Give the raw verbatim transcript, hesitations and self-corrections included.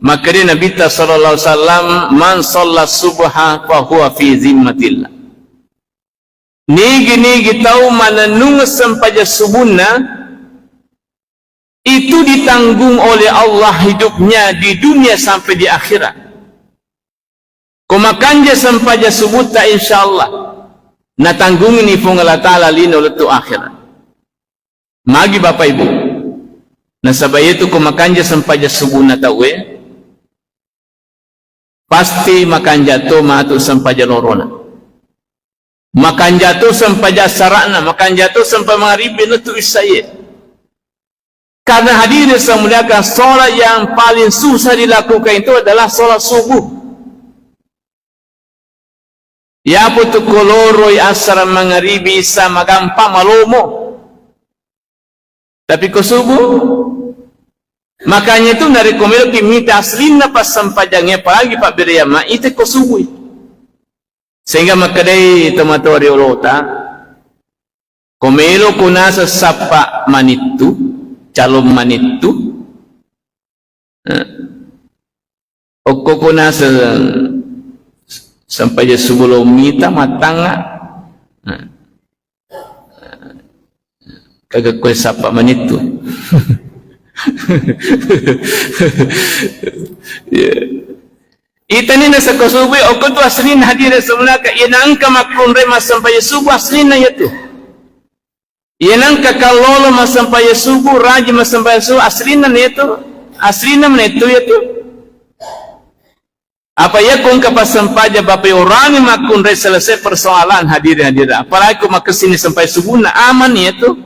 Makkeda Nabitta sallallahu alaihi wasallam, "Man shalla subha fa huwa fi zimmatillah." Nigi-nigi tau manennungeng sempajang subunna, itu ditanggung oleh Allah hidupnya di dunia sampai di akhirat. Ko makanja sempajang subutta, insya Allah, natanggungini Puang Allah Ta'ala lino lettu akhirat. Magi Bapak Ibu? Nasaba iyatu ko makanja sempajang subunna tauwe, pasti makanja to matu sempajang lorona. Makanja to sempajang sara'na, makanja to sempajang mangaribi lettu issaie. Karena hadirin saya muliakan, sholat yang paling susah dilakukan itu adalah sholat subuh. Yapo tu ko loroi assara mangaribi isa magampang malomo. Tapi ko subuh, makanya itu narekko meloki mita aslinna passempajangnge, apalagi pabbere jamaah, ite ko subuh. Sehingga makkedai tomatoa riolota, ko melo ko naseng sappa manittu, calon manittu, eh, okko ko naseng sempajang subuh lo mita mattangnga, eh, kaga koe sappa manittu. Ya. Itani nasako subuh, okko tu aslinna hadirin semuanya, iya nangka makkunrai massempajang subuh aslinna iyatu. Iya nangka kallolo massempajang subuh, rajin massempajang subuh, aslinna iyatu. Aslinna manettu iyatu. Apa iya ko engka passempajang Bapak Ibu, urani makkunrai, selesai persoalan hadirin hadirat. Apalagi ko makessini sempajang subuhna, aman iyatu.